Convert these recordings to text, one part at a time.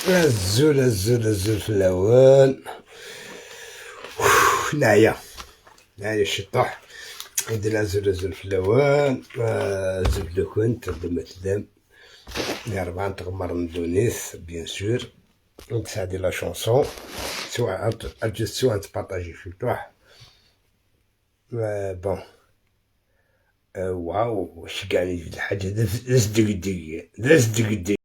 الزول الزول الزول في الاول. نعيا نعيا الشطح عندنا الزول الزول في الاول. زول كنت مثلا يا ربعة تغمر من دونيس bien sûr. نتساعدي la chanson سواء سواء تبارطاجي في طوح. bon واو واش كاع الحاجة داز دق داز دق.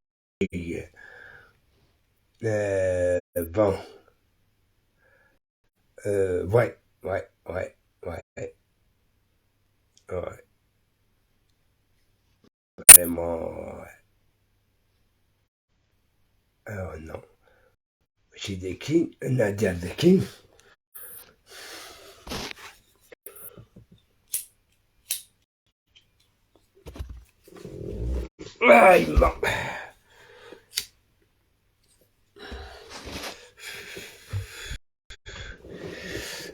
Bon. Ouais, ouais, ouais, ouais. Ouais. Vraiment. Ouais. Oh non. ماشي ذكي نادر ذكي. ايما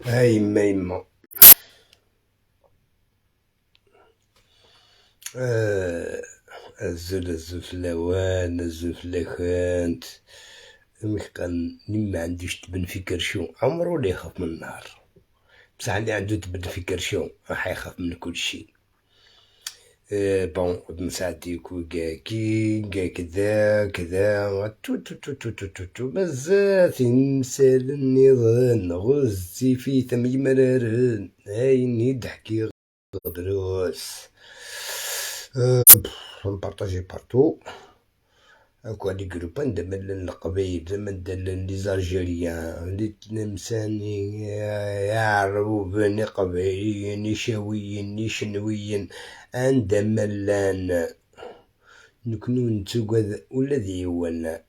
ايما ايما. الزول الزول في الاوان الزول في الاخانت. مكان ما عندوش تبن في كرشو عمرو لا يخاف من النار. بصح اللي عنده تبن في كرشو راح يخاف من كل شيء. bon نساعديك كي كذا كذا تو تو تو تو تو تو تو مازال تمثال النظام غزتي في ثمي مرارن هايني ضحكي غدروس. نبارطاجي partout اكو les groupes عندما القبايل زعما les Algériens les تلمساني يعربوا قبايليين شاويين شنويين عندما لان نكونو نتوقد ولا ديوان.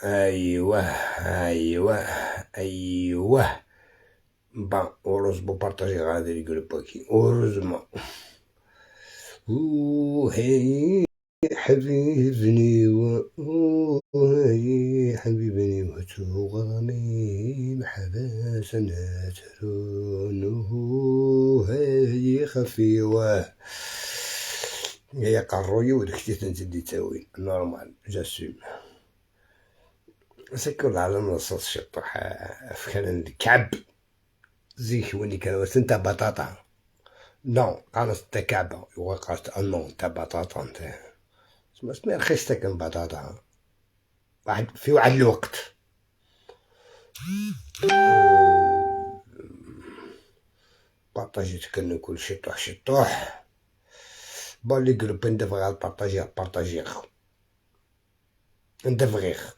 ايوه ايوه ايوه. bon heureusement بارطاجي غادي les groupes كي heureusement. هي حبيبني وهي حبيبني وتغني محبسنا ترونه هي خفيوة هي قروي وداك تنزل تاوي normal j'assume. سكر العالم رصاص شطح فكان الكعب زيك وني كان انت بطاطا non قالت انت كعبة وقالت non انت بطاطا انت ما رخيصتك بطاطا واحد في واحد الوقت. بارطاجيت كان كلشي طوح شي طوح. bon les groupes ندفغ بارطاجي بارطاجي ندفغيخ.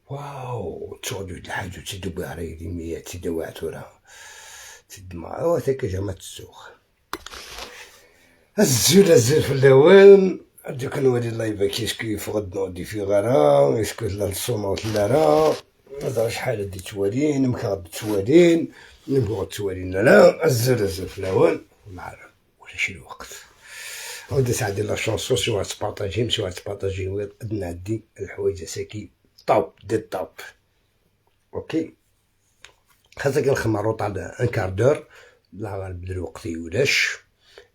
واو تشغل الحاجة تسدو بها ريدي مية تسدو عتورا تدمع وثيك جامعة السوق. الزول الزول في الاول دوك نولي اللايف كيسكو يفقد نودي في غرا اسكو لا الصومة ولا راه نهضر شحال هادي توالين مكا توالين نبغى توالين لا. الزول الزول في الاول ما عرف ولا شي الوقت. ودي ساعدي la chanson سوا تبارطاجي سوا تبارطاجي نعدي الحوايج ساكي top des tops. OK خاصك الخمارو تاع un quart d'heure لا غنبدل وقتي ولاش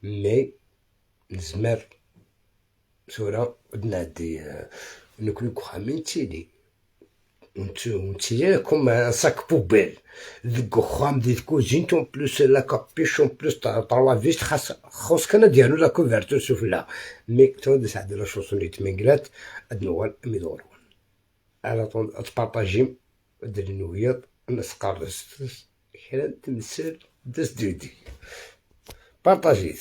mais نزمر سورة نعدي نكون كخامين تيلي ونتيلي comme un sac poubelle ذك خام دي كوزينت en plus la capuche en plus trois vestes خاص خاص كان ديالو la couverture سفلى mais تود سعد la chanson لي تمنقلات ادنوال ميدورون على طول تبارطاجي دير نويط نسقرس كان تمثل دس دودي بارطاجيت.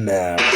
السلامة.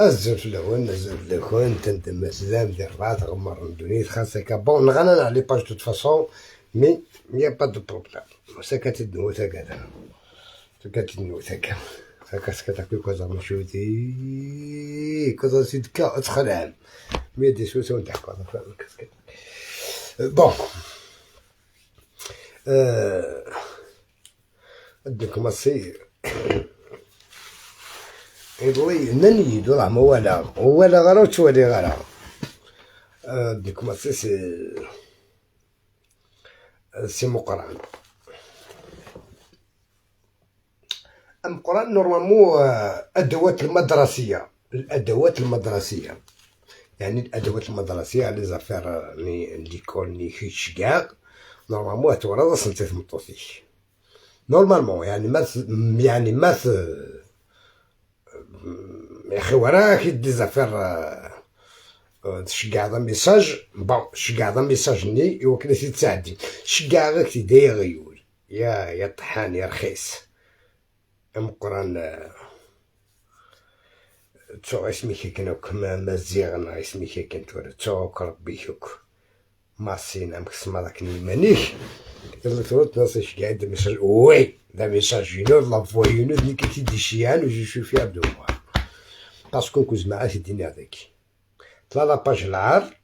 الزر الاول الزر الاخوان تندم سلام ديال 4 غمر دونيت خاصك bon نغنى على les pages toute façon mais y a pas de problème سكت الدنو سكت سكت الدنو سكت سكت سكت كوزا مشوتي كوزا سيدكا ادخل مي دي سوسو نضحكو bon عندكم السي يضلي ننيد راه ما ولا ولا غرا وتولي غرا. ديك ما سي سي مقران مقران normalement الادوات المدرسية، الادوات المدرسية يعني الادوات المدرسية les affaires l'école ني كيتش كاع normalement تورا سنتي ثمطوسي normalement يعني ما يعني ما يا اخي وراك des affaires تشجع ذا message bon شجع ذا message ني يوكل سي تساعدي شجع غير داير غيول يا طحان يا رخيص مقران تو اسمي كان كما مزيغنا اسمي كان تورا تو ربي شك ما سينا مكسما ذاك مانيش يلا تروت ناس شجع message oui ذا message ينو la voix ينو ذني كي ديشيان و je suis fier de moi parce que كوز معاه ديني هذاك طلا la page العار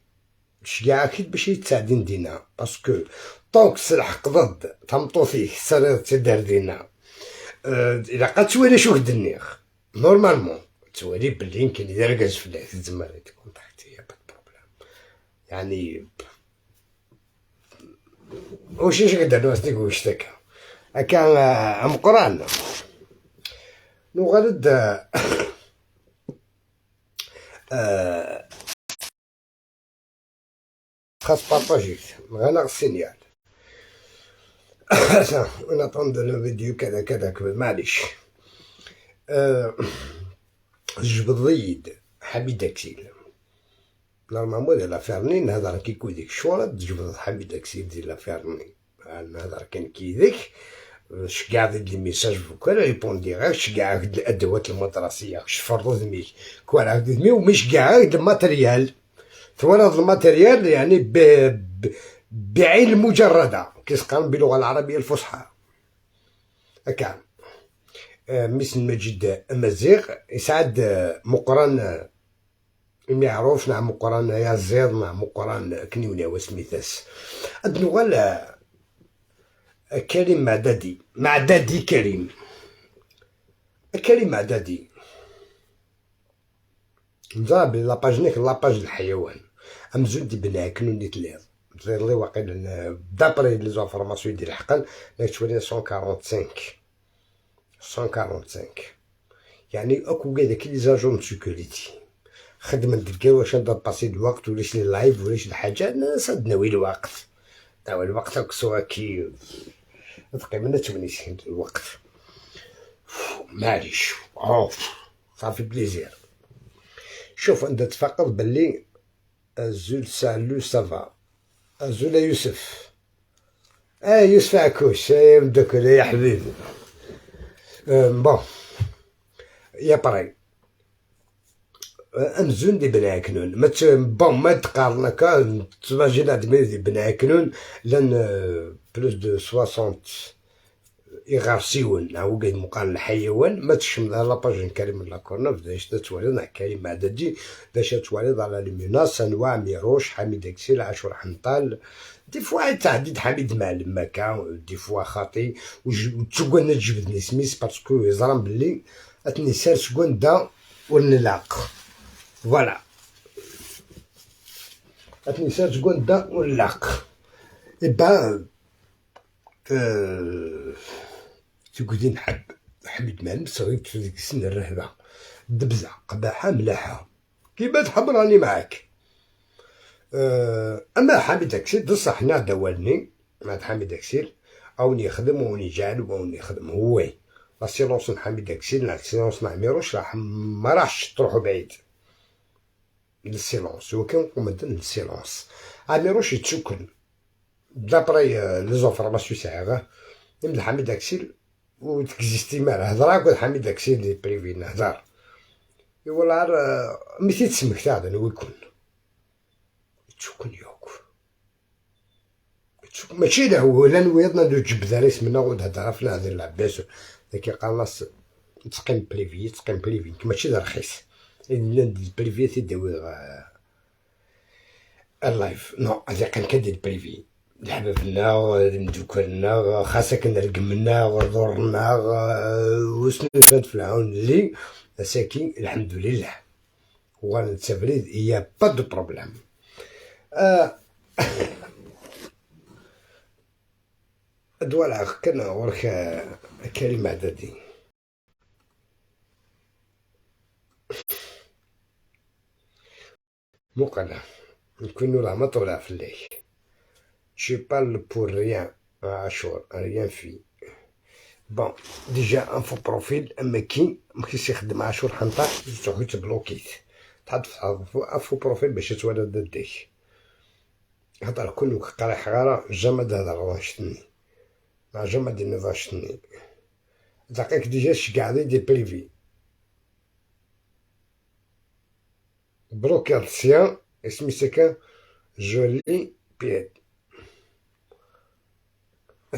شجاع اكيد باش يتساعدين دينا parce que tant que سلحق ضد تمطوثيك سرير تدار دينا إلا قد توالي شوف دنيخ normalement توالي بلي يمكن إذا ركز في الله تزمر تكونتاكتي pas de problème يعني وش يقدر نوستيك وش تكا هكا ام قران نغرد خاص بارطاجيت غانا ال signal en attendant la vidéo كذا كذا معليش. جبد حميد اكسيل normalement ديال l'affaire ني نهضر كي كو ديك الشورى تجبد حميد اكسيل ديال l'affaire ني نهضر كان كي ذيك شكاع ديال les messages vocal répondi غير شكاع الادوات المدرسيه شفرضو ذميك كوار ذمي ومش كاع ال matériel ثورة ال matériel يعني بعين المجردة كيسقان باللغة العربية الفصحى هكا. مثل مجيد مزيغ يسعد مقران المعروف نعم مقران يا زيد نعم مقران كنيوني وسميتاس ادنوغال كريم معدادي معدادي كريم كريم معدادي نزرا la page نيك la page الحيوان امزون دي بنا كنوني تليض تليض واقيلا d'après les informations ديال الحقل تولي 145 145 يعني اكو كاع داك les agents sécurité خدمة ديك واش نبدا passer الوقت ولاش les lives ولاش الحاجة صدنا الوقت تاع الوقت كسوا كي تقريبا توني الوقت معليش ça fait plaisir. شوف انت تفقد باللي الزول سالو ça va الزول يوسف يوسف عكوش يا مدوك يا حبيبي bon يا براي امزون دي بن عكنون ما bon ما تقارنك t'imagines هاد دي بن عكنون لان plus de 60 يغارسيون هو قاعد مقارن الحيوان ما تشم la page كريم لاكورنوف داش توالي مع كريم عددي داش توالي على les menaces انواع ميروش حميد اكسيل عاشور حنطال des fois تعديد حميد معلم مكا des fois خاطي وتسكون تجبدني سميس parce que يزرم بلي اتني سار سكون دا ونلاق voilà اتني سار سكون دا ونلاق إبا تقولي نحب حميد معلم صغير في ديك السن الرهبة دبزة قباحة ملاحة كيما تحب راني معاك. أما حميد أكسيل بصح حنا دوالني مع حميد أكسيل أوني يخدم وأوني يجعل وأوني يخدم هو la silence حميد أكسيل la silence مع ميروش راح ما راحش تروحو بعيد ال silence هو كان قمدن ال silence عميروش يتشكل d'après les informations تاعي من حميد أكسيل وتكزيستي مال هضرا كود حميد أكسيل les privés نهضر والله عار ميتي تسمك تاع هذا ويكون تشكون ياك ماشي لا هو لا نويضنا نجبد ريس منا ونهضر في هذه العباس ذاك قالص تقيم privé تقيم privé ماشي رخيص لان privé تداوي ال live non هذا كان كدير privé الحبابنا ندوكلنا خاصك نرقمنا وضرنا وسنو فات في العون اللي ساكن الحمد لله وغنتسافريد y a pas de problème. دوال كان ورك كريم عددي مقنع نكونو راه ما طولع في الليل. Tu parles pour rien, عاشور rien fait. Bon, déjà un faux profil اما كي مكيش يخدم عاشور حنطة تروح تبلوكيت تحط un faux profil باش تولد ضدك. هضر كل قرا حرارة jamais تهضر راشتني ما jamais دير راشتني دقيق déjà شكاع des privés بلوكي سيان اسمي سكان جولي بيد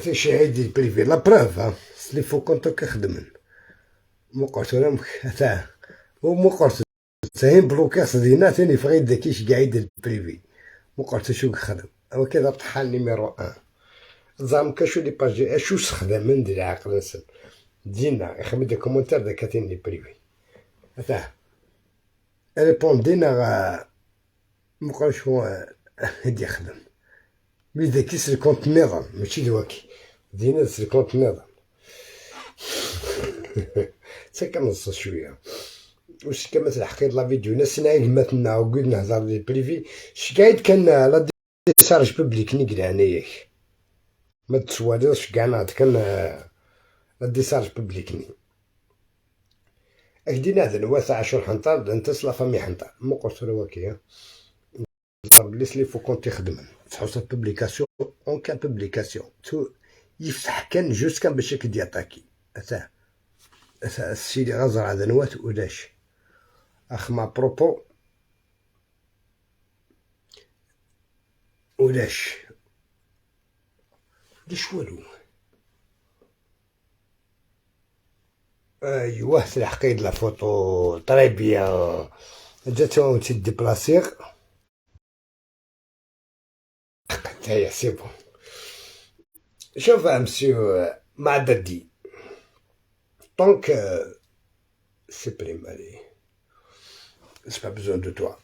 شي عيد privé la preuve les faux comptes كخدمن مقرت تاع ومقرت تاين بلوكاس دينا ثاني فغيد داكيش قاعد ال privé مقرت شو خدم هو كذا طحال numéro 1 زعما كاشو les pages اشو سخدم دير العقل نسن دينا يخدم des commentaires داكاتين les privés تاع ريبوندينا مقرش هو يخدم mais داكيس ال compte نظام ماشي دواكي دينا ال compte نظام تا كنص شوية واش كما تلحقي la vidéo ناس نعيد مثلنا وقول نهضر les privés شكايد كان la décharge publique نيك ياك ما تسواليش كاع نعطيك كان la décharge publique ني اك دينا هذا نواث عشر حنطار انت la famille حنطار مو قلت له بليس les faux comptes يخدم تحوس publication en cas publication تو يفتح كان juste كان باش يكد يعطاكي اتا السيدي غزر هذا نوات ولاش اخ ما بروبو ولاش ليش والو ايوا تلحقيد la photo très bien جات تي déplacer هيا c'est bon. شوف مسيو معددي donc supprime allez c'est pas besoin de toi.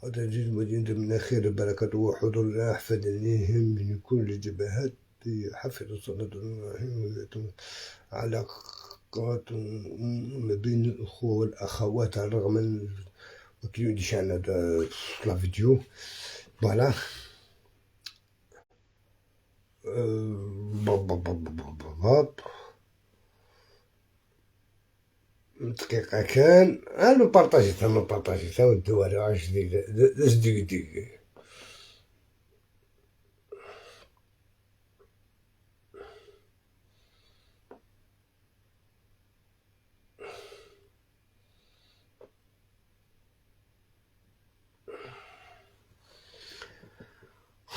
هذا جزء مدينة من خير البركة وحضور الله أحفظ من كل الجبهات حفظ صلاة علاقات ما بين الأخوة والأخوات على الرغم من وكيلو ديشان la vidéo voilà. دقيقة كان انا بارطاجيتها ما بارطاجيتها والدواري عاش ديك ديك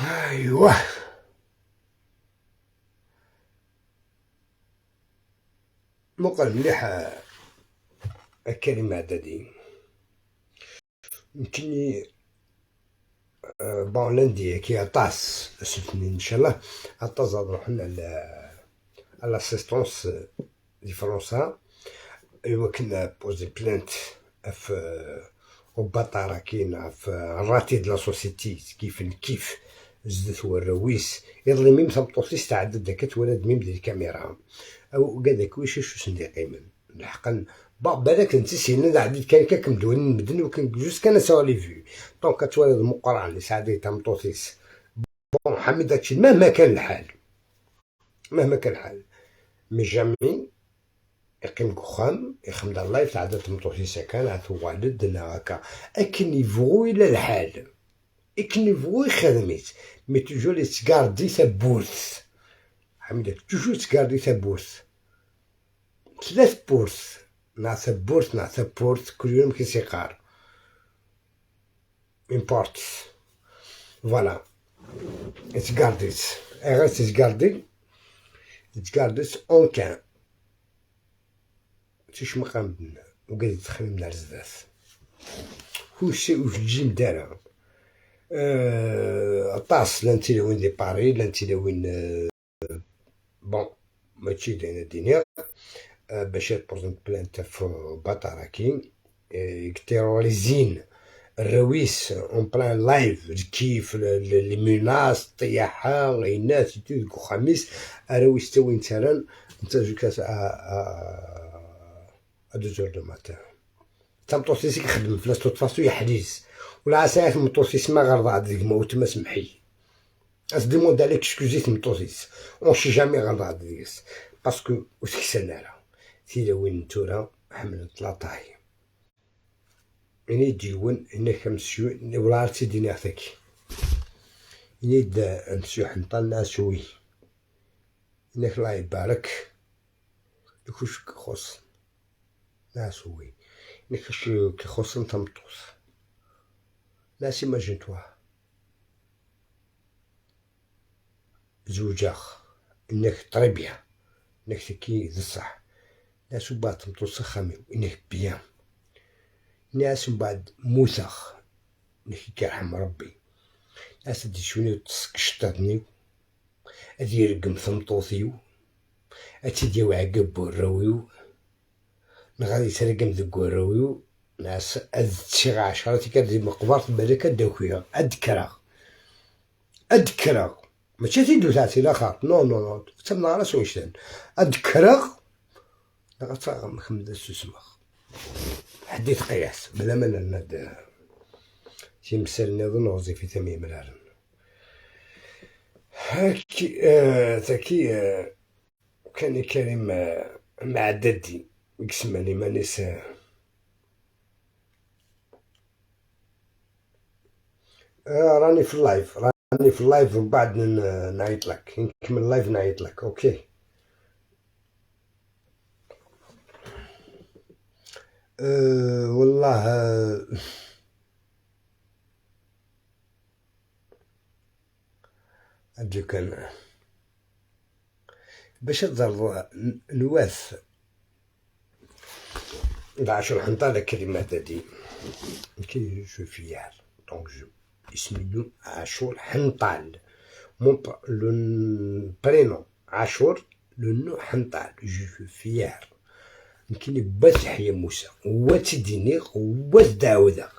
ايوه مقال مليح الكلمة عددي يمكنني bon lundi كي عطاس الاثنين ان شاء الله عطاس نروح على l'assistance دي فرنسا ايوا كنا poser plainte في وبطارة كاينة في الراتي de la société كيف الكيف زدت هو الرويس يظلم ميم ثمطوسيس تعدد داك ولاد ميم ديال الكاميرا او قالك ويش شو صنديقي من الحقا بالك انت سينا عديد كان كنبداو نبدل وكان juste كان سوا les vues donc توالد مقران اللي ساعدي تمطوسيس bon حميد داكشي مهما كان الحال مهما كان الحال mais jamais يقيم كخام يخمد ال live تاع تمطوسيس كان عثو والد هكا اكن يفغو الى الحال اكن يفغو يخدميت mais toujours تكاردي تابورث حميد toujours تكاردي تابورث ثلاث بورث نعطي بورت نعطي بورت كل يوم كيسيقار une porte voilà تكارديت غير تكاردي تكارديت en cas تيش مقام وقاعد يتخمم من الزاف وش تجي دارها طاس لانتي وين دي باري لانتي وين bon ماشي دينا دينير باش porter plainte في بطاراكي تيروريزين الرويس en plein live الكيف les menaces الطياحه الناس تو خميس الرويس تا وين تران انت jusqu'à à 2h du matin تمطوسيس يخدم في لاستوت فاسو يحريز ولا عساك مطوسيس ما غرض عاد ديك موت ما سمحي اس demande عليك excusez مطوسيس on sait jamais غرض عاد ديك parce que واش كسنا تيلا وين تورا حمل طلاطاي إني ديون إني خمسيو ولا عرفتي ديني عطيك إني دا مسيو حنطال ناسوي إنك الله يبارك لكوش كخص ناسوي إنك كخص انت مطوس ناس imagine-toi زوجاخ انك très bien انك تكي ذ الصح ناس بعد تمطوس خامي انك bien ناس من بعد موسخ انك كيرحم ربي ناس دي شوني تسكشطاتني ادي يرقم ثمطوثيو اتيدي وعقب الراويو غادي يترقم ذك الراويو ناس أد تشيغ 10 تيكاد مقبرة بالك أداكويا أدكرا أدكرا ماشي تيدو تاعتي لاخر non non non تما راسو وشتان أدكرا غا مخمد السوسمخ حديت قياس بلا ما ناد تيمثال نظن غزي في ثمي مرارن هاكي تاكي كان كريم مع ددي يسماني مانيس راني في ال live راني في ال live ومن بعد نعيط لك نكمل ال live نعيط لك OK. والله أدي كان باش تزرد نواث عاشور حنطة كلمة دادي كي je fier donc je اسمي عاشور حنطال mon le prénom عاشور le nom حنطال je fier يمكن بات يحيى موسى هو تيديني هو داوده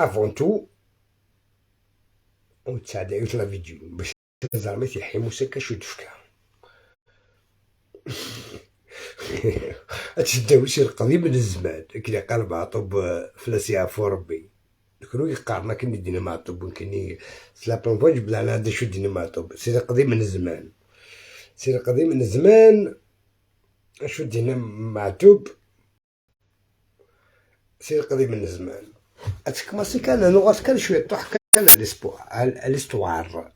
avant tout وتساعد la vidéo باش زعما يحيى موسى كاش يتفكا هادشي القديم من الزمان كي قال معطوب فلاس يعفو ربي كانو يقارنا كني دينا معطوب كني سلا بون فوا جبد على هذا شو دينا معطوب سير القديم من الزمان سير القديم من الزمان شو دينا معطوب سير القديم من الزمان اتكماسي كان نوغاس كان شويه طاح كان l'histoire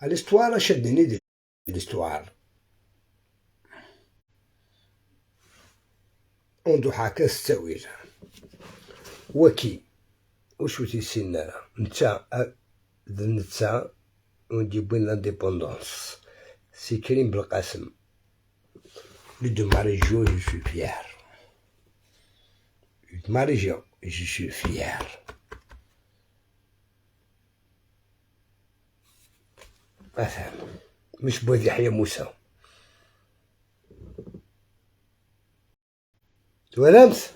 l'histoire شدني دي l'histoire عنده حاكا التاويل وكي وشو تيسينا نتا نتا ونجيبوين l'indépendance c'est كريم بالقاسم les de ma région je suis fier ma région je suis fier مثلا مش بوذ يحيى موسى تولمت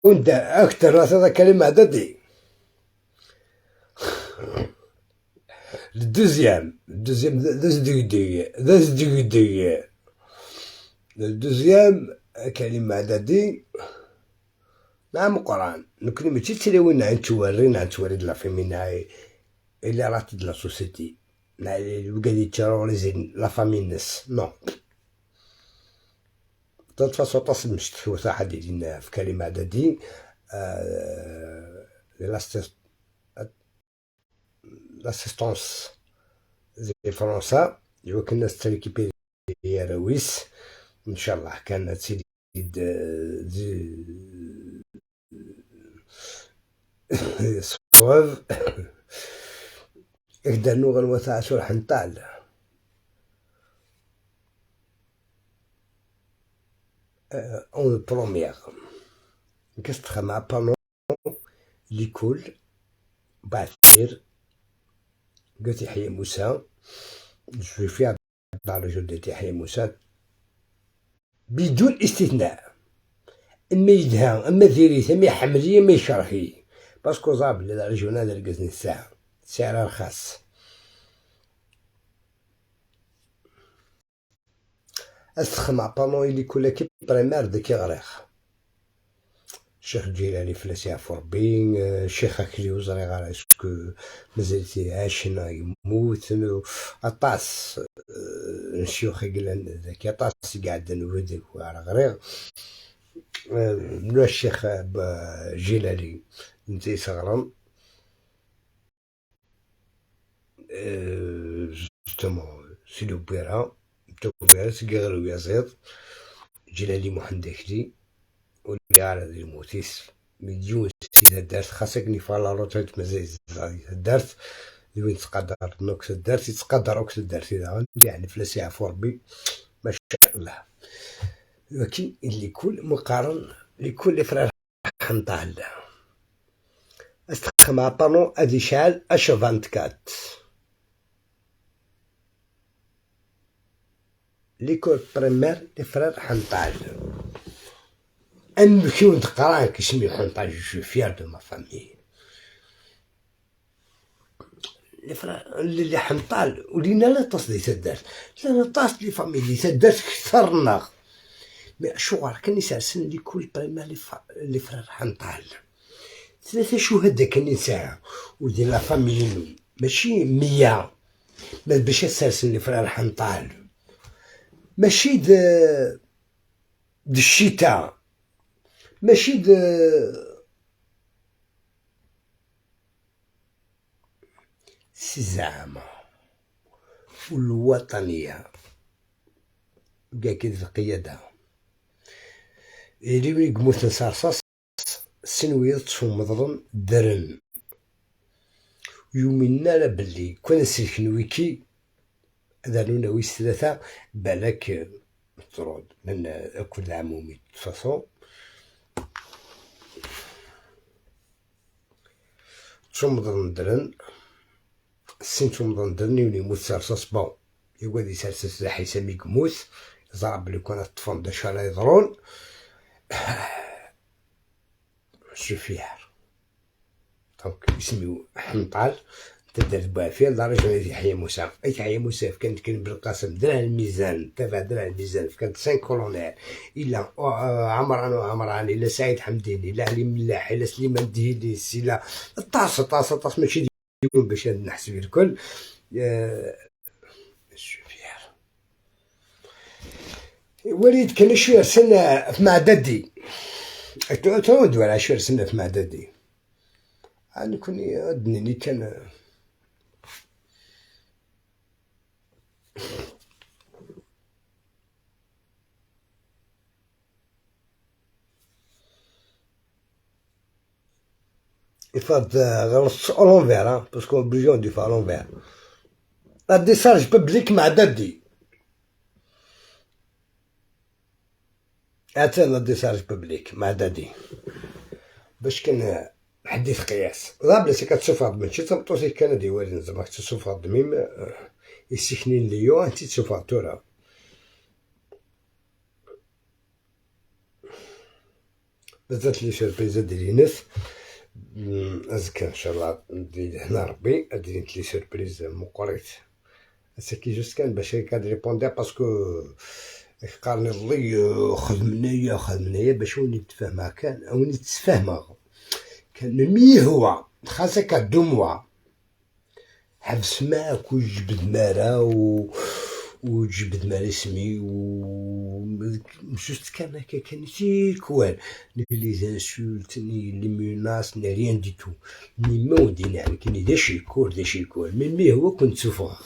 وانت اكثر راس هذا كلمة عددي ال deuxième ال deuxième ذا دي ذا دي ال deuxième كلمة عددي نعم قرآن نكون ماشي تلوين عن توري عن توري la famille ناي اللي رات la société وقال يتيروريزي la famille نس non toute façon تصل مش تفوت حد يدينا في كلمة عددي l'assistance زي فرنسا يوكل الناس تريكيبي رويس ان شاء الله كانت سيدي صواب اكدر نوغل وثاعة حنطال en première كستخ مع بانو l'école بعثير قلت يحيى موسى je fier la région de يحيى موسى بدون استثناء اما يدها اما ذيريث اما حملية اما يشرحي parce que زاب la région هذا لقيتني الساعة سعرها رخاص استخمع بانو l'école كي primaire ديك غريق الشيخ الجيلاني فلاس يعفو ربي الشيخ اكلي وزري غير est-ce que مازال عايش يموت اطاس الشيوخ قلن ذاك اطاس قاعد نودك على غريق نو الشيخ جيلاني نتي صغرا justement سيدو بيرا توبيرا سكغر ويزيد جلالي محمد اكلي واللي على ذي الموتيس مليون سيدة دارت خاصك ني فالا retraite مازال دارت وين تقدر نوكس دارتي تقدر اوكس دارتي يعني فلاس يعفو ربي ما شاء الله. لكن اللي كل مقارن لكل فرار حنطال استخدم بانو ادي شعل اش 24 l'école primaire les frères حنطال نمشيو نتقرا كيسمي حنطال. je suis fier de ma famille les frères اللي حنطال ولينا لا تصدي تدارت لا طاس les familles اللي تدارت كثرنا. mais شغل كان يسعسن l'école primaire les frères حنطال 3 شهداء كان يسعى ودي la famille ماشي 100 باش يسرسن les frères حنطال ماشي د الشتاء ماشي د سي زعما والوطنية كاع كي القيادة اللي وين يموت نصارصاص سنوية تصوم درن يومنا لا بلي كون سلكن ويكي هذا نونا ويس 3 بالك ترود من كل عمومي فاصون تصوم درن سين تصوم درن يوني يموت سارساس بون يقعد يسرسس حيسامي يموت زرب بلي كون الطفل داش على يضرون سفيار. دونك يسميو حنطال تدار بوعفير لدرجة يحيى موسى. يحيى موسى كانت كان بالقاسم درع الميزان تبع درع الميزان كانت 5 كولونيل إلا عمران وعمران إلا سعيد حمديني إلا علي ملاح إلا سليمان دهيليس إلا طاس طاس طاس ماشي ديون باش نحسب الكل. سفيار وليد كان شوية سنة في معددي تعود ولا شوية سنة في معددي أنا كوني أدنيني كان يفرض غلط à l'envers parce que obligé de faire à l'envers la décharge publique مع دادي اتى la décharge publique مع دادي باش كان حديث قياس لا بلاصه كتسوفر ماشي تمطوسي كندي والي زعما كتسوفر ميم يسكنين ليو انت تسوفر تورا بزاف les surprises ديال ناس ازكى ان شاء الله ندير هنا ربي ادير les surprises مقريت سكي juste كان باش كاد répondre parce que قارني الله خدمنايا خدمنايا باش وني نتفاهم كان وني تفاهم كان مي هو خاصك 2 mois حبس معاك وجبد مارا وجبد مارا اسمي و juste كان هكا كان تيكوال ni les insultes ni les menaces ni rien du tout ni مودي نعم كاين دا شيكور دا شيكور mais هو كنت سوفغ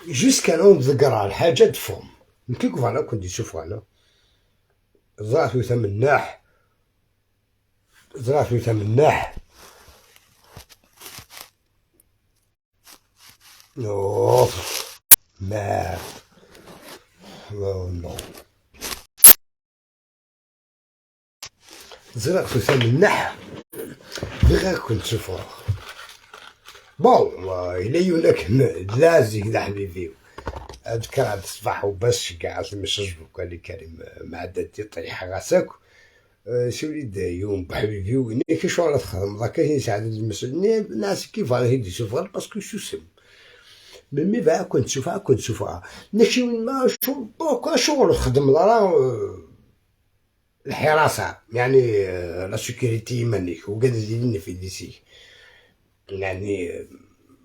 juste كان نذكر الحاجة تفهم كيف انا كنت نشوف انا زرعت وثمناح زرعت وثمناح اوف مات نو زرعت وثمناح غير كنت شوفو بون إلا يونك لازم كدا حبيبي هاد كان عاد الصباح وبس كاع المسج قال لي كريم مع دادي طيح راسك سولي يوم بحبيبي وين كي شغل تخدم ذاك يساعد المسج الناس كيف راه يدي يشوف parce que شو سم mais بقى كنت تشوفها كنت تشوفها ماشي ما شو شغل خدم راه الحراسة يعني la sécurité مانيك وقاد يديرني في ديسي يعني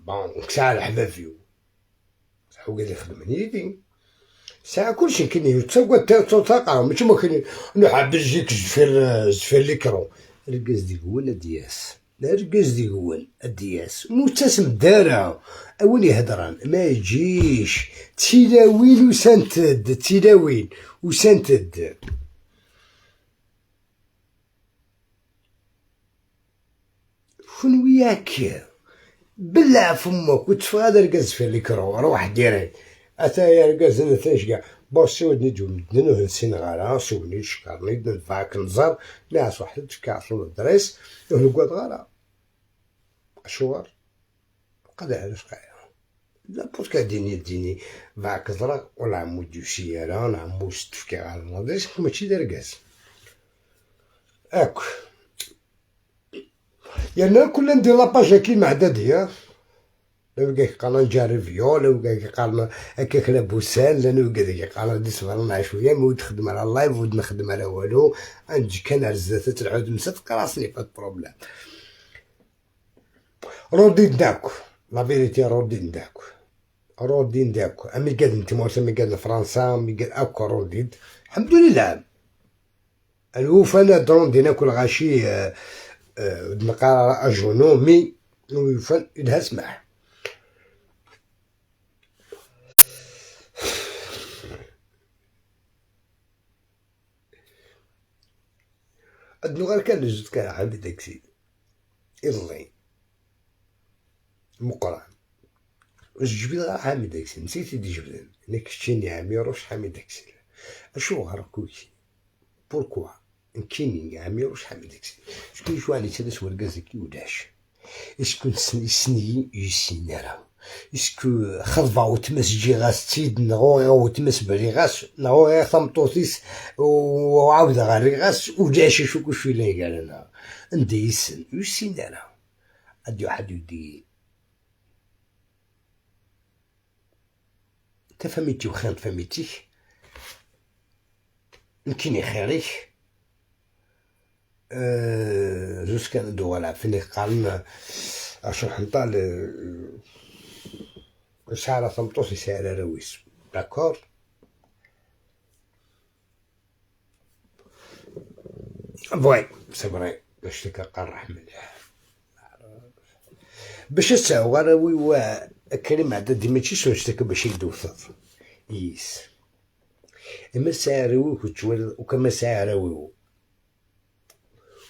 bon كساع الحباب هو قال لي خدمني يدي ساعة كلشي كاين يتسوى تلقى ماشي ما كاين نحب نجيك زفير زفير l'écran ركز ديك هو دياس ركز ديك هو دياس متسم دارا اولي هدران ما يجيش تيلاويل وسنتد تيلاويل وسنتد شنو وياك بلع فمك وتفغ هذا ركز في l'écran روح direct اتا يا ركز انا تنشكع bon سودني جو مدن نسين غارا سوني شكرني ندفعك نزار ناس واحد تفكا l'adresse ونقعد غارا شوار قادر علاش قاع لا parce que ديني ديني فاك زرا ولا عمو دوسيارا ولا عمو تفكي على l'adresse ماشي داركاز اك يعني كل ندير la page كي معددية لو كاك قال نجرب فيو لو كاك قال هكاك لا بوسان لا لو كاك قال دي صبرنا شويه ما تخدم على ال live ود نخدم على والو نجي كان على الزات العود مسات راسني pas problème رودي داك la vérité رودي داك رودي داك امي قاد انت موسى مي قاد فرنسا مي قاد اكو روديد الحمد لله الوفا دروندي ناكل غاشي نقرا اجونو مي وفا إلها سمح أدنو غير كان جوج كان عندي تاكسي إلي مقران جبد غير حامي تاكسي نسيت دي جبدان أنا كشتيني عميروش حامي تاكسي أشو غير كوكي pourquoi نكيني عميروش حامي تاكسي شكون شو علي تلس ورقازكي ولاش est-ce que يسني يسينارا est-ce que خضبا وتمس جي غاس تيد نغو وتمس بري غاس نغو غير ثمطوطيس وعاود غاري غاس وجاش شو كل لا قال انا ندي يسن يسين انا ادي واحد يدي تفهميتي وخان فهميتي نكيني خيريك جوز كان دوغ فيني قال اشو حنطال سعر ثمطوس سعر رويس d'accord oui c'est vrai باش تقرح مليح باش تساو غير وي كريم عدد ماشي شنو باش يدوث يس اما سعر وتوالد وكما سعر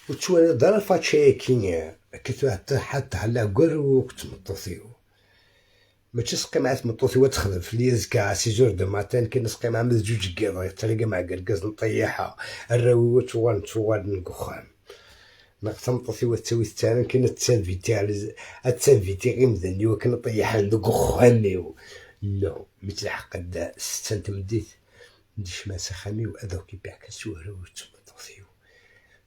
وتوالد دار فاتشي كينيا كي حتى على كر وكتمطوثيو ماشي سقي مع تمطوثي وتخدم في ليزكا six heures du matin كي نسقي مع جوج كيض تلقى مع قرقاز نطيحها الراوي وتوال توال نكخان نغتمطوثي وتسوي التاني كي تسانفيتي على تسانفيتي غير مذني وكي نطيحها نكخانيو نو مثل حق ستة تمديت نديش ما سخامي وأذوك يبيع كسوهر وتمطوثيو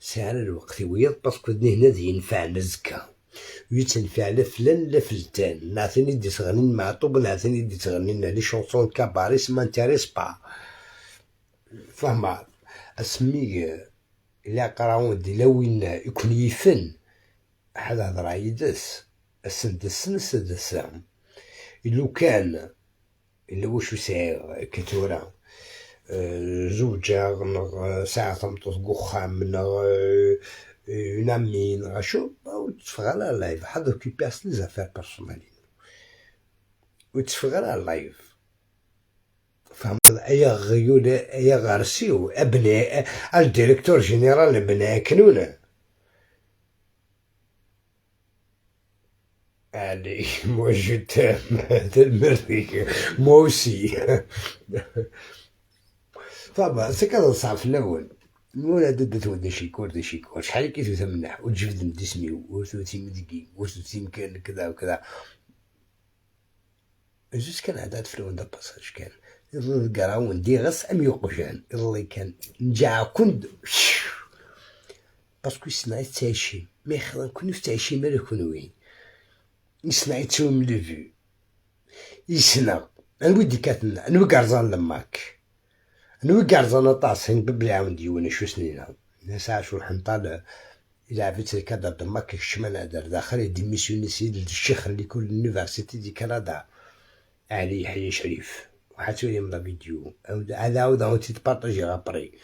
سعر الوقت ويض باسكو هنا ينفع نزكا ويتنفع لا فلان لا فلتان نعطيني دي تغنين مع طوب نعطيني دي تغنين لي شونسون كاباريس مانتيريس با فهمت اسمي إلا قراون دي لوين يكون يفن هذا هضر يدس السندس سندس لو كان إلا واش سعر كتورا زوجة ساعة تمطوط قخام une amie شو وتفغ على live حد occupé les affaires personnelles وتفغ على live فهمت ايا غيول ايا غارسيو ابني ال directeur général بني كنونة allez moi je t'aime المريك moi aussi طبعا سي كذا صعب في الاول نقول هذا دات شيكور دي شيكور شحال كي تمنح وتجبد من اسمي وثوتي مدقي وثوتي مكان كذا وكذا جوج كان عداد في الوندا باساج كان الكراون دي غس ام يقجان اللي كان نجا كند باسكو يصنع تعيشي مي خلا كون تعيشي مال كون وين يصنع تسوم لو فيو يسنا انا ودي كاتنا انا كارزان لماك نو كارزان طاسين ببلي عاود ديونا شو سنينا ناس عاشو الحنطال إلا عرفت الكادر دماك الشمال دار داخل ديميسيوني سيد الشيخ اللي كل l'université du Canada علي يحيى شريف وحاتولي من la vidéo هذا عاود عاود تبارطاجي après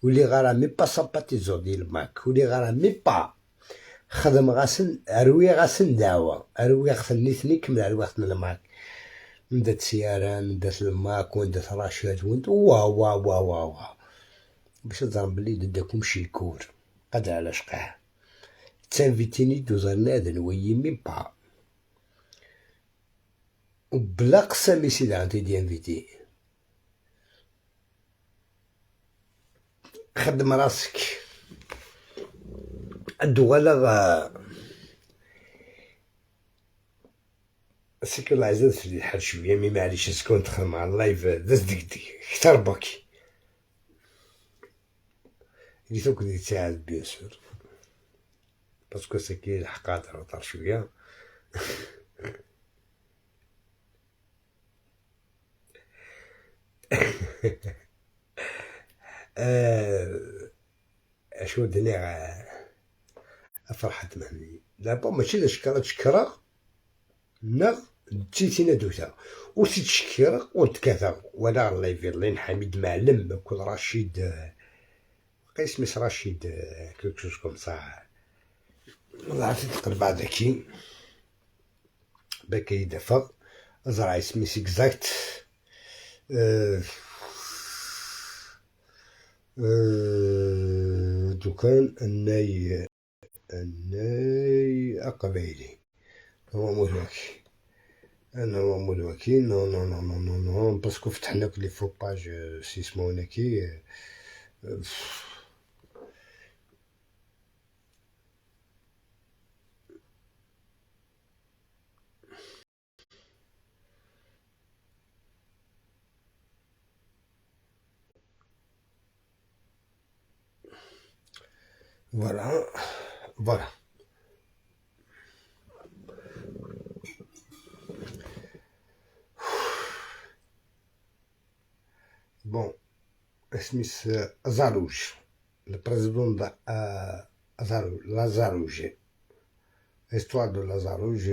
واللي غارا même pas sympathisant ديال ماك واللي غارا même pas خدم غاسن اروي غاسن دعوة اروي غسن نيثني كمل اروي غسن الماك من دات سيارة من دات الماك وين دات راشد وين وا وا وا وا وا باش تضرب بلي داكم شيكور قادر على شقاه تانفيتيني دوزرنا هذا نويي même pas وبلا قسم سيدي عندي دي انفيتي. خدم راسك الدوالة سيكو العزاز في الحال شوية، مي معليش سكون تدخل مع اللايف داز ديك كثر باكي اللي توك دي تساعد بيان سور باسكو سكي الحق طار شوية. اشو الدنيا فرحت مهني دابا ماشي شكرا تشكرا نغ تيتينا دوتا وتتشكر وتكاثر ولا الله يفيض حميد معلم كل رشيد قيس مس رشيد quelque chose comme ça. والله عرفت تقلب بعدكي باكي يدفع زرع اسمي exact. دوكان الناي أقبيلي هو مدوكي أنا هو مدوكي non non non non non non parce que فتحنا les faux pages سيسمونكي. Voilà, voilà. Bon, اسمي Azarouj, le président de Lazarouj. Histoire de Lazarouj,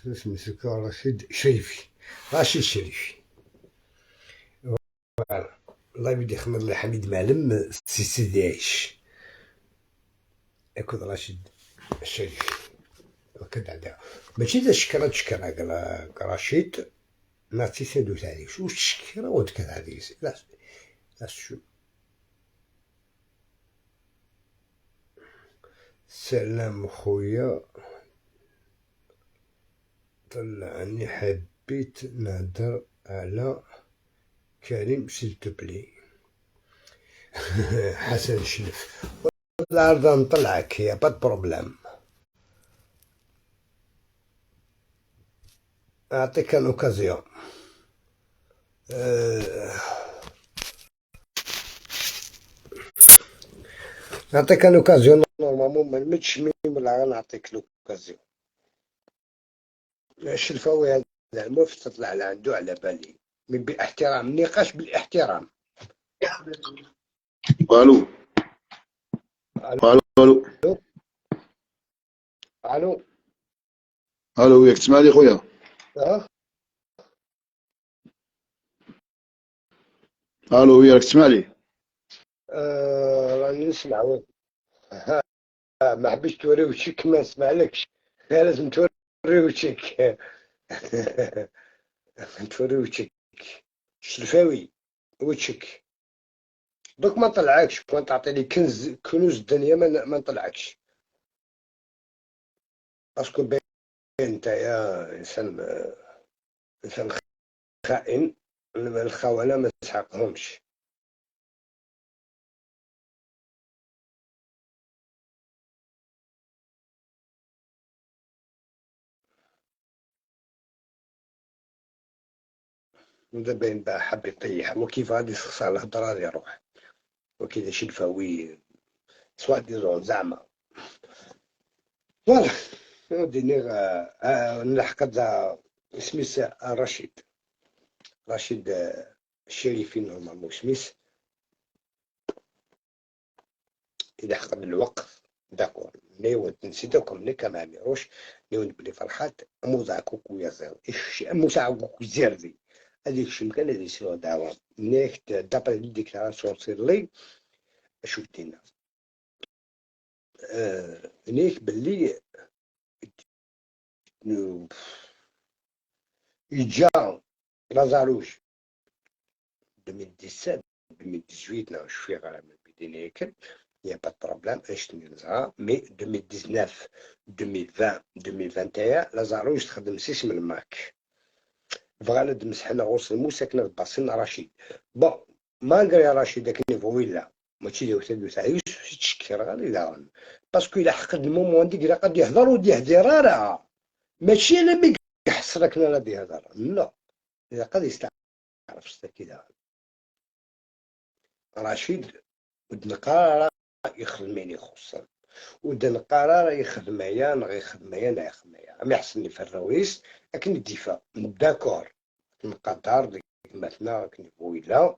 اسمي رشيد شريفي، رشيد شريفي. Voilà. الله يبدي خمر لي حميد معلم سي سيدي عيش اكود رشيد الشريف وكذا. ماشي دا شكرا تشكرا رشيد نعطي سيدو تاعي شو تشكرا وتكذا هذه لا لا شو. سلام خويا طلعني حبيت نهدر على كريم s'il te plaît. حسن شلف العرض نطلعك y a pas problème اعطيك une occasion. نعطيك une occasion normalement ما نمدش mais ولا نعطيك l'occasion. الشلفاوي هذا الموف تطلع لعندو على بالي mais باحترام النقاش بالاحترام. الو الو الو الو الو ياك تسمع لي خويا؟ الو ياك تسمع لي؟ راني نسمع. oui ما حبيتش توري وجهك ما نسمعلكش، لازم توري وجهك. توري وجهك شلفاوي وجهك دوك ما نطلعكش، كون تعطيني كنز كنوز الدنيا ما نطلعكش parce que باين انت يا انسان خائن، الخونة ما تسحقهمش. دابا بقى حاب يطيح وكيف غادي يسخسر الهضرة غادي يروح وكذا شلفاوي soi-disant زعما. voilà ديني نلحق سميس رشيد رشيد الشريفي normalement سميس إذا حقد الوقت d'accord نيون نسيتكم نيكا ما ميروش نيون بلي فرحات موزع كوكو يزير موزع كوكو زيردي هذيك الشيء اللي يسيرو دعوة نيك d'après les déclarations سير لي شفتينا نيك باللي يجا لازاروج 2017 2018 شوفي غير من بدينا ياكل y a pas de problème اشتني نزرا mais 2019 2020 2021 لازاروج تخدم سيس من الماك بغانا دمسحنا غوص الموسى كنا باسين رشيد bon malgré رشيد داك niveau ولا ماشي ديال تاع تاع تشكي راه غادي داون parce que الا حقد ال moment ديك قد يهضر ودي يهدر راه ماشي انا مي يحصلك انا غادي يهضر لا اذا قد يستعرف كذا رشيد ودن قرار يخدمني خصوصا ودن قرار يخدم يا نغ يخدم يا نا يخدم يا ما يحسني في الرويس لكن الدفاع d'accord نقدر ديك مثلا كني ولا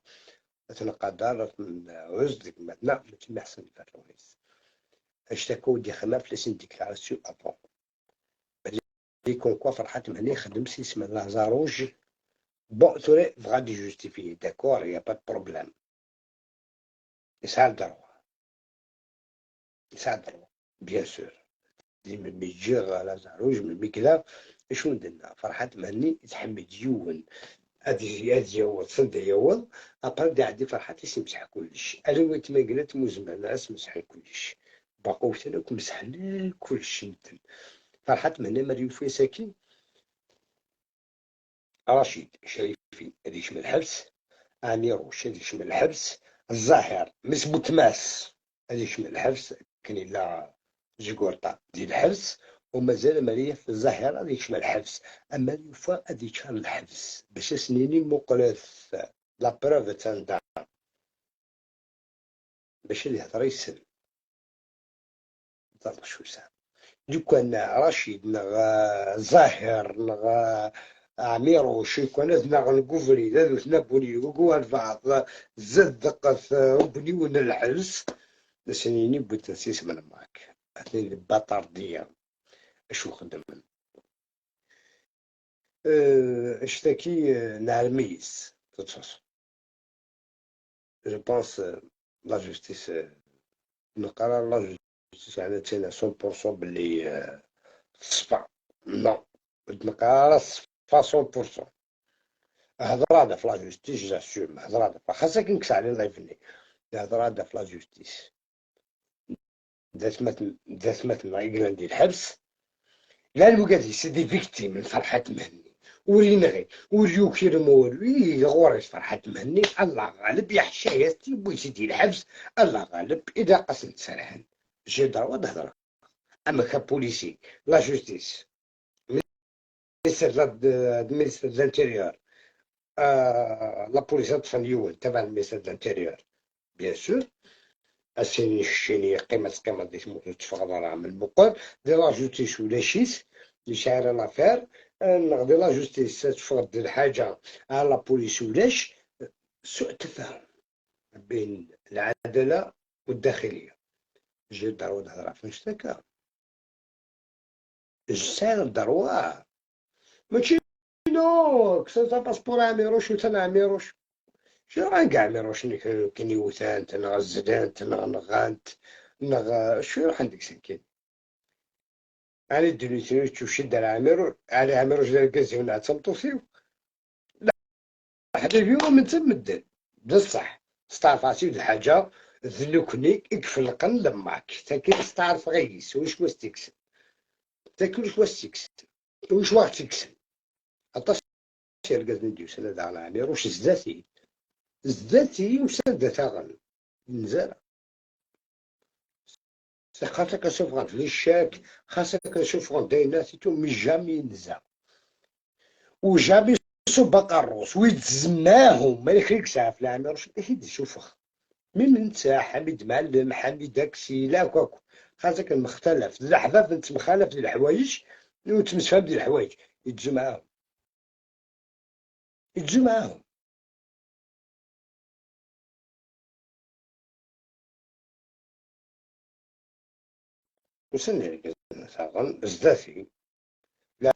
نقدر عز ديك مثلا ماشي ما يحسن في الرويس اشتكوا دي خدمة في les déclarations avant بلي comme quoi فرحات مهني خدم سيس من لازاروج bon توري بغا justifier d'accord y a pas de problème يسعى ال droit يسعى ال droit bien sûr ديما يجي لازاروج من كذا شنو درنا فرحات مهني يتحمد يون هادي يوض صند يوض après دي عندي فرحات يسمسح كلش انا ويت ما قلت مزمان ناس مسح كلش باقو تانا مسحنا كلش مثل فرحات مهني مريم في ساكن رشيد شريفي هادي من الحبس اميروش هادي من الحبس الظاهر مسبوت ماس هادي من الحبس كاين الا جيكورتا ديال الحبس ومازال مالية في الظاهرة هذيك شمال الحبس اما الوفاء هذيك شهر الحبس باش سنيني مقلف la preuve تندا باش اللي يهضر يسل شو سام دو كان رشيد نغ زاهر نغ عميروش كان نغ نكوفري ذا ثنا بوني البعض زاد دقة بني ون الحبس سنيني بوتنسيس من معك اثنين البطاردية اشو خدم اشتكي نعلميس تتصاص je pense la justice نقرا la justice يعني تينا 100% باللي تصفى non نقرا صفا 100% هضر هذا في la justice j'assume هضر هذا خاصك نكس على live ني هضر هذا في la justice ذات مثل ديال الحبس لا الوكادي c'est des victimes من فرحات مهني ورينغي وريوكير مولوي غوريش فرحات مهني الله غالب يحشايا بويسي الحبس الله غالب اذا قسمت سرحان j'ai droit نهضر اما ك policier la justice ministère ministère de l'Intérieur la police طفن يون تبع ال ministère de l'Intérieur bien sûr السيني الشيني قيمة قيمة ديال تموت تفغض راه من المقر دي la justice ولا شيس اللي شاعر l'affaire نغدي la justice تفرض الحاجة على la police ولاش سوء تفاهم بين العدالة والداخلية j'ai droit نهضر في نشتكى j'ai droit ماشي non كسا passeport عميروش وتا عميروش شو راه كاع عميروش كان يوثانت نغ نغ نغانت نغ شو راح عندك سكين على دونيتي تشوف شي دار عميرو على عميروش دار كازي ولا تمطوسيو لا حبيبي هو من تم مدن بصح استعرف عرفتي الحاجة ذنوكني يكفلقن لماك تاكل استعرف غيس وش واش تكسب تاكل وش واش تكسب وش واش تكسب عطاش ركاز نديوس انا دار عميروش زداتي زداتي وسادة تاغن نزال خاصك نشوف غاد les chèques خاصك نشوف غاد داينا c'est tout mais jamais نزا و jamais سبق الروس ويتزماهم ما يخليك ساعة في العام روش يشوفخ من انت حميد معلم حميد داكسي لا كاكو خاصك المختلف اللحظة انت مخالف للحوايج وتمسفهم ديال الحوايج يتجمعهم يتجمعهم وسني زداتي لا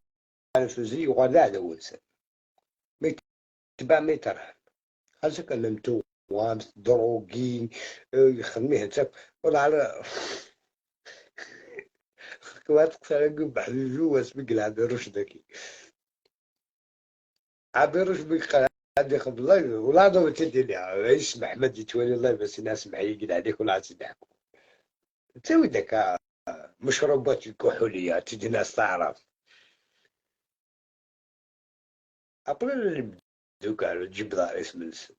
فوزي وغادا على ونسان ما يتبع ما يترحم خاصك ممتو دروغي يخدميه تاك ولا على كما تقصر بحال اسمك العبيروش داكي عبيروش بك عندي خب الله ولا دو تدي لي يسمح ما تولي الله بس الناس سمح يقول عليك ولا عاد تضحكوا تساوي داك مشروبات الكحولية تجي ناس تعرف أبري دوكا تجيب دار اسم السن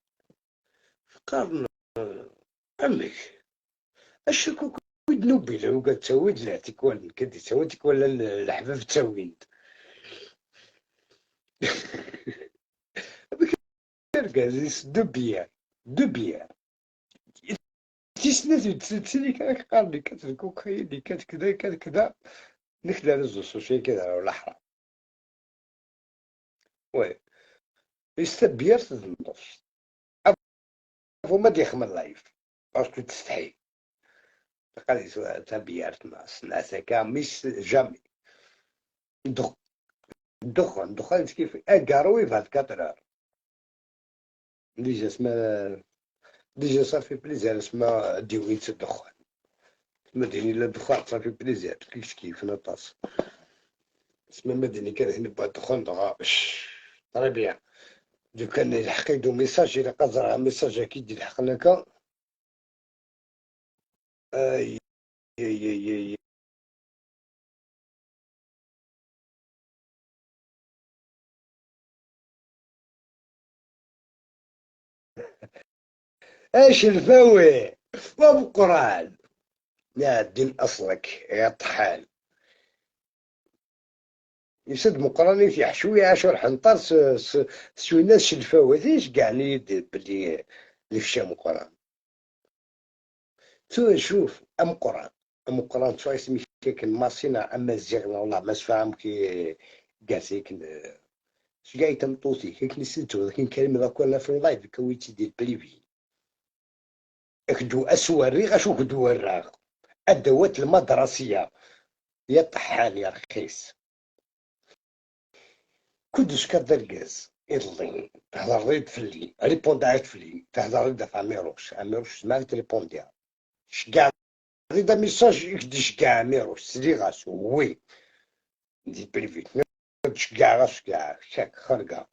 قارن عمك الشكوك نوبي لو قد تسوي لا تكون كدي تسوي تكون الحباب تسوي deux bières deux bières تيسنات تسني كان قال كانت الكوكايين اللي كانت كذا كانت كذا نخدع réseaux sociaux كذا ولا حرام. oui يستبير النص ما ديخمل live parce que تستحي قال لي تبيرت ناس ناس هكا مش jamais الدخان الدخان كيف اكاروي في هاد 4 déjà سما déjà ça fait plaisir اسما ديويت الدخان مديني لا الدخان ça fait plaisir كيف كيف نطاس اسما مديني كان هنا با الدخان دغا très bien. دو كان يلحق يدو message إلا قدر message أكيد يلحق لك. اي اي اي اي ايش الفوي وابو قران يا الدين اصلك يا طحال يسد مقراني في حشوية عشر حنطر سوي ناس الفوي ليش كاع يدير بلي اللي في مقران تو شوف ام قران ام قران تو اسمي كيك ماسينا اما زيغنا والله ما سفاهم كي كاسيك شكاع تمطوطي كيك نسيتو لكن كلمة ذاك ولا في ال live كويتي ديال privé اكدو اسوري غاشو كدو وراغ ادوات المدرسية يا طحان يا رخيص كدوش كدركاز إضلي تهضر لي فلي répond عاد فلي تهضر لي دافع عميروش عميروش ما تريبونديها شكاع غير message يكدي شكاع عميروش سلي غاسو oui دي privé شكاع غاس كاع شاك خرقة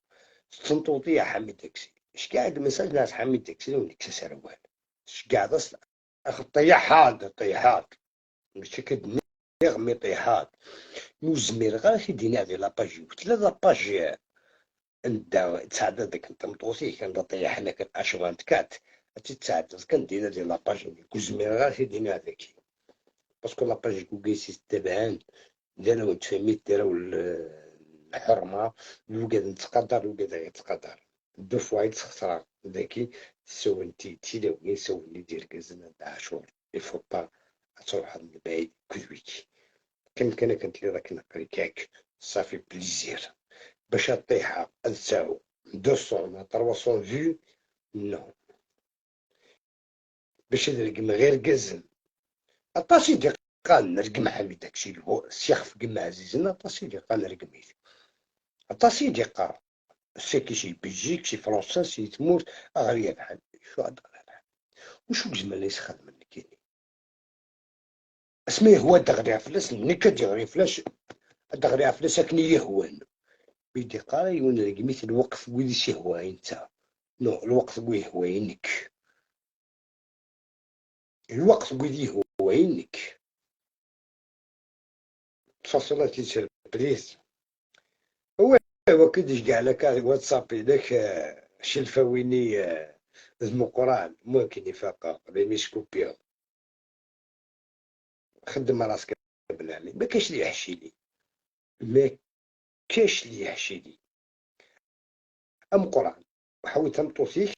تنطوطي يا حميد تاكسي شكاع message ناس حميد تاكسي ونكسر سروال شكاع غاس اخ طيحات طيحات ماشي كدني غمي طيحات نوزمير غير كيديني هذه la page قلت لا la page انت تساعد داك انت مطوسي كان طيح لك اش 24 تتساعد كندير هذه la page كوزمير غير كيديني هذاك parce que la page كوكي تبان داروا تفهمي داروا الحرمة الوكاد نتقدر الوكاد يتقدر deux fois تخسر ذاكي سو انتي تيلاوي سو دير كزنا عاشور il faut pas تروح من بعيد كذويك كان كان كنت لي راك نقري كاك ça fait plaisir باش طيحه تساو 200 300 vues non باش نرقم غير كزن اطاسي دي قال نرقم حميد داكشي هو الشيخ في قمة عزيزنا اطاسي دي قال نرقميت اطاسي دي قال سي شي بلجيك شي فرنسا شي تموت اغريا بحال شو هاد وشو زعما اللي يسخدم كاين اسمي هو دغري فلاس نكا دغري فلاس دغري فلاس كني يهون بيدي قاري يون رقميت الوقف ويدي شي هو انت non الوقت وي هوينك الوقت ويدي هوينك تفصلات surprise هو هو كي كاع لك واتساب داك شلفاويني المقران ممكن يفاق ريميسكوبيا خدم راسك بنعمي ما كاش اللي يحشي لي ما كاش اللي يحشي لي ام قران حاول تمطوسيك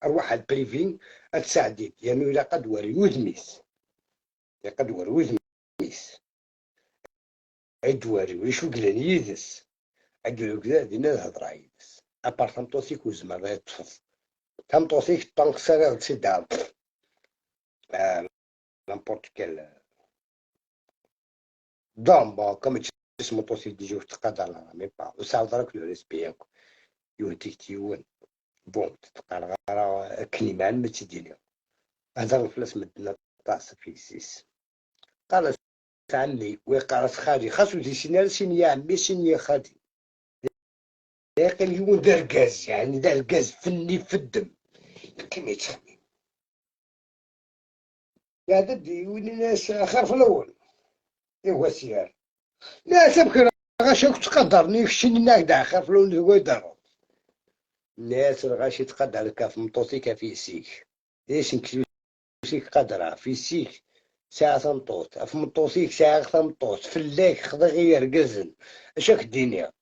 اروح على ال privé اتساعديت يعني الا قد وري وذميس يا قد وري وذميس عد وري ويشو قلان يدس عد كذا دينا الهضرة يدس à part تمطوسيك وزما غير تفض تمطوسيك طنق سارة تسدها n'importe quel دون bon comme تسمو ديجو تقدر لا même pas وساعة دراك le respect يهديك تيون bon تتقال غير كلمة ما تديني هذا الفلاس مدنا طاس في سيس قال عمي وقالت خالي خاصو دي سيني يا عمي سيني يا خالي يقل يون دار غاز يعني دار غاز فني في الدم كيما يتخمم قاعد يولي الناس خير في الاول هو السيار. لا تبكي غاش تقدرني كشني ناك خير في الاول هو يضرب الناس. الغاشي تقدر لك في مطوطيك في سيك ليش نكلوسيك قدرة في سيك ساعة تمطوط في مطوطيك ساعة تمطوط فلاك خضر غير قزن اشاك الدنيا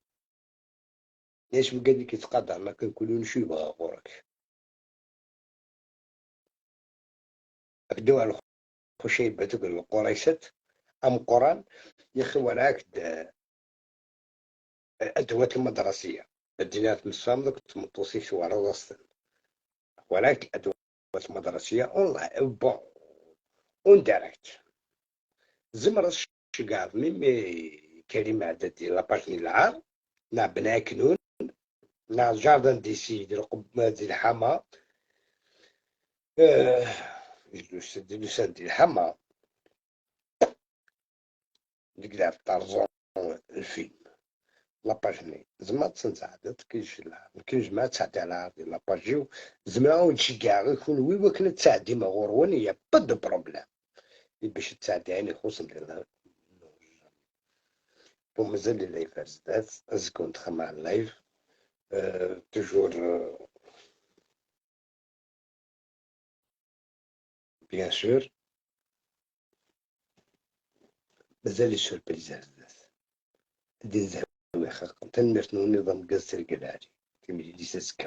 ليش بقى لك يتقدر ما كنقولوا نشو يبغى غورك أكدو على خشيب بتوك القريشت أم قران يا وراك الأدوات المدرسية الدنيا تمسام دوك تمطوسيك ورا راسن وراك الأدوات المدرسية online bon en direct زمر الشقاض ميمي كريم عدد la page العار نا بناكنون نا jardin ديسي ديال القب ديال الحما ديال الحما ديك لعب طرزون الفيلم la page ني زعما تنزعدت كيش كاين جماعة تساعدي على la page زعما ونشجع يكون وي وكنا تساعدي ما غورون y a pas de problème باش تساعدي يعني خصوصا bon مازال ال live زدات ازكون تخمع ال live toujours bien sûr مازال les surprises زدات دي زهوي خاق تنمرت نظام قصر القلاري تيمي لي سكا.